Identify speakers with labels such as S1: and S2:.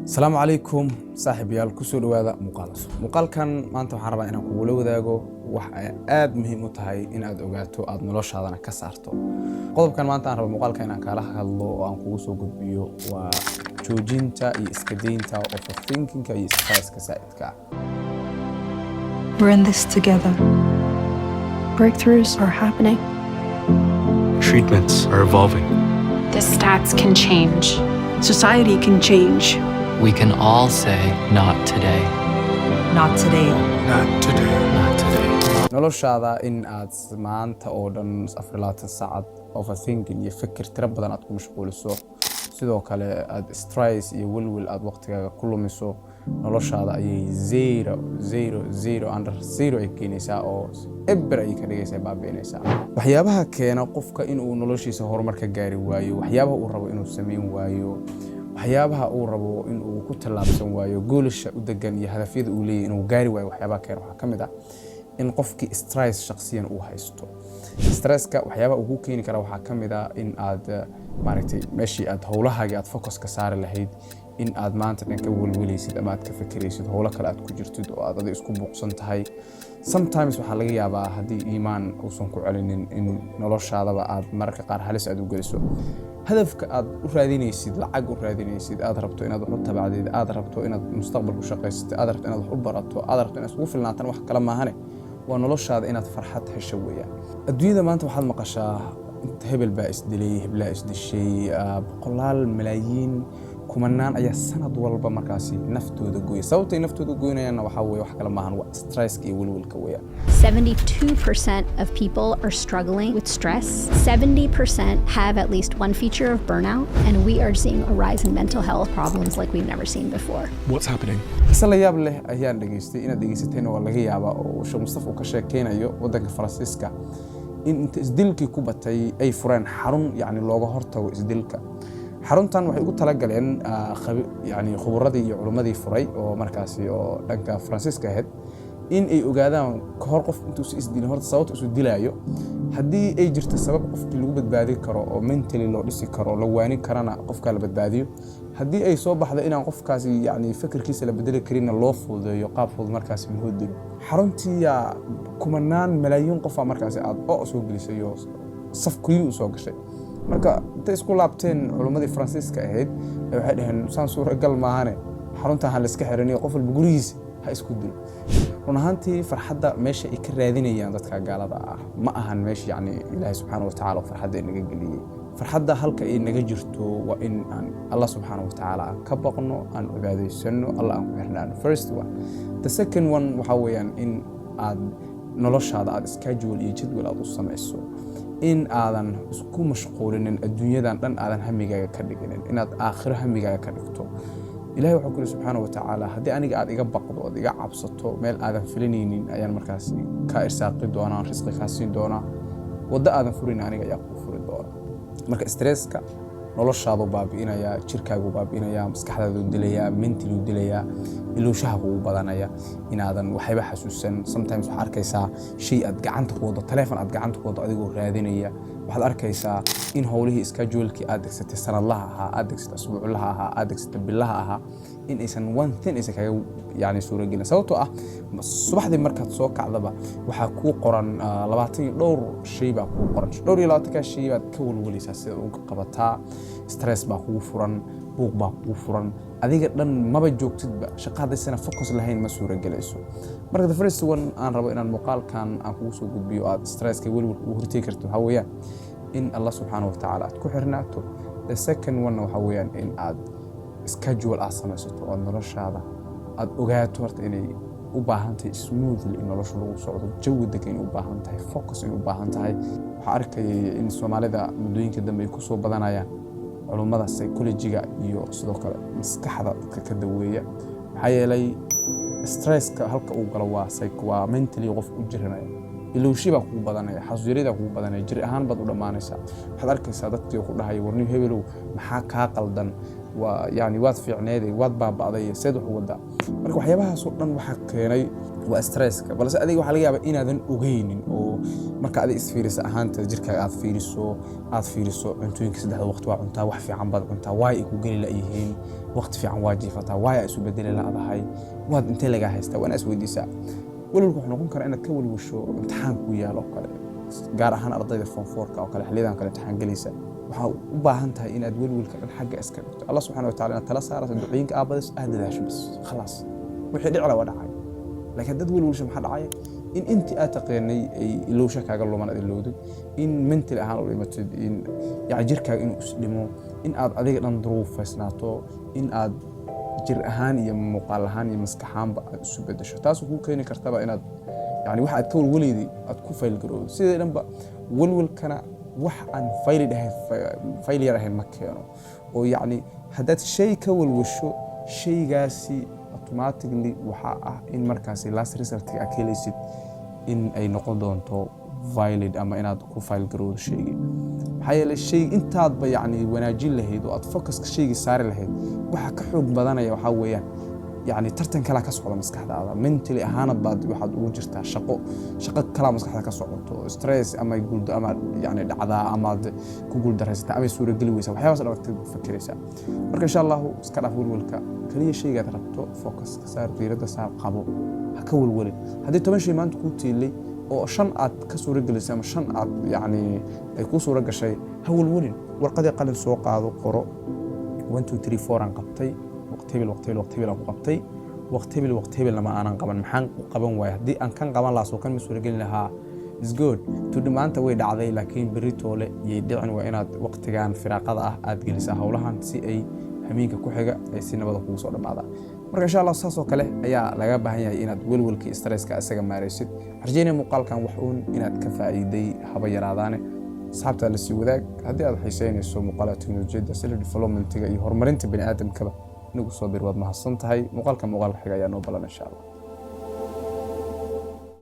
S1: Asalaamu calaykum saaxiibayaal, kusoo dhowaada muuqaal cusub. Muuqaalkan maanta waxaan rabaa inaan kugula wadaago wax ay aad muhiim u tahay in aad ogaato, aad noloshaadana ka saarto. Qodobkan maanta aan rabo muuqaalka inaan kaala hadlo oo aan kugu soo gudbiyo waa joojinta iyo iska daynta overthinking-ka iyo stresska saa'idka ah.
S2: We're in this together.
S3: Breakthroughs are happening.
S4: Treatments are evolving.
S5: The stats can change.
S2: Society can change.
S6: We can all say, "Not today."
S2: Not today.
S4: Not today.
S6: Not today.
S1: Noloshaada in aad maanta oo dhan 24 saacad overthinking iyo fikir tiro badan aad ku mashquuliso, sidoo kale aad stress iyo welwel aad waqtigaaga ku lumiso, noloshaada ayay zero, zero, zero, under zero ay keenaysaa oo eber ayay ka dhigaysaa, baabi'inaysaa. Waxyaabaha keena qofka inuu noloshiisa horumar ka gaari waayo, waxyaabaha uu rabo inuu samayn waayo, waxyaabaha uu rabo inuu ku tallaabsan waayo, goolasha u degan iyo hadafyada uu leeyahy inuu gaari waayo, waxyaabaha keena waxaa ka mid ah in qofkii stress shakhsiyan uu haysto. Stresska waxyaabaha uu ku keeni kara waxaa ka mid ah in aad maaragtay meeshii aad howlahaagii aad focus ka saari lahayd in aad maanta dhan ka welwelaysid ama aad ka fekeraysid howlo kale aad ku jirtid oo aad adiga isku buuqsan tahay. Sometimes waxaa laga yaabaa haddii iimaan uusan ku celinin in noloshaadaba aad mararka qaar halis aad u geliso. Hadafka aad u raadinaysid, lacag u raadinaysid, aad rabto inaad wax u tabacdid, aad rabto inaad mustaqbal ku shaqaysatid, aad rabto inaad wax u barato, aad rabto inaad iskugu filnaataan, wax kale maahane waa noloshaada inaad farxad hesho weeyaan. Adduunyada maanta waxaad maqashaa inta hebel baa isdilay, heblaa isdishay, boqolaal, malaayiin, kumanaan ayaa sanad walba markaasi naftooda gooya. Sababtay naftooda goynayaanna waxaa weeye wax kale maahan, waa stresska iyo welwelka weeyaan.
S3: 72% of people are struggling with stress. 70% have at least one feature of burnout, and we are seeing a rise in mental health problems like we've never seen before.
S4: What's happening?
S1: Qiso la yaab leh ayaan dhegaystay, inaad dhegaysateen waa laga yaabaa, oo Sheekh Mustafa uu ka sheekeynayo waddanka Faransiiska in inta isdilkii ku batay ay fureen xarun yacni looga hortago isdilka. Xaruntan waxay ugu talagaleen yacni khuburadii iyo culummadii furay oo markaasi oo dhanka Faransiiska ahayd in ay ogaadaan kahor qof intuusa isdilin horta sababta isu dilaayo. Haddii ay jirto sabab qofkii lagu badbaadin karo oo mentally loo dhisi karo, la waanin karana, qofkaa la badbaadiyo. Haddii ay soo baxdo inaan qofkaasi yani fikirkiisa la bedeli karinna, loo fududeeyo qaab fudud markaasi loo dilo. Xaruntiiyaa kumanaan malaayiin qofaa markaasi aad oo soo gelisay oo saf kuyu u soo gashay. Marka intay isku laabteen culummadii Faransiiska ahayd waxay dhaheen, saan suuragal maahane, xaruntan ha la iska xiraniyo, qof walba gurigiisa ha isku dilo. Run ahaantii farxadda meesha ay ka raadinayaan dadka gaalada ah ma ahan meesha yacni Ilaahay subxaana wa tacaala farxadda inaga geliyey. Farxadda halka ay naga jirto waa in aan Allah subxaana wa tacaala aan ka baqno, aan cibaadaysano, Allah aan ku xirnaano, first one. The second one waxaa weeyaan in aad noloshaada aad schedule iyo jadwal aad u samayso, in aadan isku mashquulinin adduunyadan dhan, aadan hamigaaga ka dhiginin, inaad aakhiro hamigaaga ka dhigto. Ilahay wuxuu ku yidhi subxaana wa tacaala, haddii aniga aad iga baqdo ood iga cabsato, meel aadan filanaynin ayaan markaasi kaa irsaaqi doonaa, risqi kaa siin doonaa, waddo aadan furin aniga ayaa kuu furi doona. Marka stresska noloshaadu baabi'inayaa, jirkaagu baabi'inayaa, maskaxdaadu dilayaa, mentally dilayaa, ilowshaha kugu badanaya, inaadan waxayba xasuusan. Sometimes waxaad arkaysaa shay aad gacanta ku wado, taleefon aad gacanta ku wado adigoo raadinaya. Waxaad arkaysaa in howlihii schedulekii aad degsatay sanadlaha ahaa, aad degsatay asbuuclaha ahaa, aad degsatay bilaha ahaa, in aysan one thing aysan kaga yani suuragelin, sababtoo ah subaxdii markaad soo kacdaba waxaa kuu qoran labaatan iyo dhowr shay baa kuu qoran. Dhowr iyo labaatankaa shay baad ka walwalaysaa sidaad uga qabataa. Stress baa kugu furan, buuq baa kugu furan, adiga dhan maba joogtidba. Shaqa haddaysana focus lahayn ma suuragelayso. Marka the first one aan rabo inaan muuqaalkan aan kugu soo gudbiyo aad stresska welwelka ugu hortegi karto waxaa weeyaan in Allah subxaana wa tacaala aad ku xirnaato. The second one waxaa weeyaan in aad schedule aad samaysato oo noloshaada aad ogaato horta inay u baahan tahay smoothly in nolosha lagu socdo, jawi degan inay u baahan tahay, focus inay u baahan tahay. Waxaa arkayay in Soomaalida muddooyinka dambe ay kusoo badanayaan culummada psychologiga iyo sidoo kale maskaxda dadka ka daweeya, maxaa yeelay stresska halka uu galo waa waa mentally qof u jiranaya, ilowshi baa kugu badanaya, xasuusyaridaa kugu badanaya, jir ahaan baad u dhammaanaysaa. Waxaad arkaysaa dadkii ku dhahaya, warniyo hebelow, maxaa kaa qaldan? Waa yani waad fiicneeday, waad baaba'day, seed wax u wadaa? Marka waxyaabahaasoo dhan waxaa keenay waa stresska. Balse adiga waxaa laga yaabaa inaadan ogeynin, oo marka adiga isfiirisa ahaanta jirkaaga aad fiiriso cuntooyinka saddexda waqti waa cuntaa, wax fiican baad cuntaa, waay ay ku geli la'yihiin? Waqti fiican waa jiifataa, waay ay isu bedeli la'dahay? Waad intee lagaa haystaa? Waa inaa isweydiisaa. Welwelka wuxuu noqon karaa inaad ka welwesho imtixaan ku yaalo oo kale, gaar ahaan ardayda form fourka oo kale, xilliyadan kale imtixaan gelaysa. Waxaa u baahan tahay inaad welwelka dhan xagga iska dhigto, Allah subxana wa tacala inaad tala saarato, ducooyinka aabadis aad dadaasho, bas khalaas, wixii dhici la waa dhacay. Laakiin haddaad welwelsho, maxaa dhacaya? In intii aad taqaanay ay ilowsha kaaga luman, aad ilowdid, in mental ahaan u dhimatid, in yani jirkaaga inuu isdhimo, in aad adiga dhan duruufaysnaato, in aad jir ahaan iyo muuqaal ahaan iyo maskax ahaanba aad isu bedesho. Taasoo kuu keeni kartaba inaad yani waxa aad ka welweleyday aad ku fail garowdo. Sidee dhanba welwelkana wax aan failed ahayn, failure ahayn ma keeno, oo yacni haddaad shay ka welwesho, shaygaasi automatically waxaa ah in markaasi last resultka aad ka helaysid in ay noqon doonto failed ama inaad ku fail garowdo shaygii. Maxaa yeelay, shay intaadba yacni wanaajin lahayd oo aad focuska shaygii saari lahayd, waxa ka xoog badanaya waxaa weeyaan yacni tartan kalaa ka socda maskaxdaada. Mentally ahaanad baad waxaad ugu jirtaa shaqo kalaa maskaxda ka socoto, stress ama guuldo ama yacni dhacdaa amaad ku guuldaraysataa ama suurageli weysaa, waxyaabahaas dhan waad ka fakiraysaa. Marka insha Allahu iska dhaaf welwelka. Kaliya shaygaad rabto focus ka saar, diiradda saar, qabo, ha ka welwelin. Haddii 10 shay maanta kuu tiilay oo shan aad ka suura gelisay ama shan aad yacni ay kuu suura gashay, ha welwelin. Warqadii qalin soo qaado, qoro: 1, 2, 3, 4 aan qabtay waqti hebel, waqti hebel, waqti hebel aan ku qabtay, waqti hebel, waqti hebelna ma aanan qaban. Maxaan u qaban waaya? Haddii aan kan qaban lahaa, soo kan ma suuragelin lahaa? Is good to maanta way dhacday, laakiin berri toole yay dhicin. Waa inaad waqtigan firaaqada ah aad gelisaa howlahan si ay hamiinka ku xiga ay si nabada kugu soo dhammaadaan. Marka insha Allah saas oo kale ayaa laga baahan yahay inaad welwelkii stresska isaga maaraysid. Rajeynaya muuqaalkan wax uun inaad ka faa'iiday, haba yaraadaane. Asxaabta la sii wadaag. Haddii aad xiiseynayso muuqaalada teknolojiyadda, self developmentiga iyo horumarinta bani aadamkaba, inagu soo bir. Waad mahadsan tahay. Muuqaalka muuqaalka xiga ayaa noo balan, insha Allah.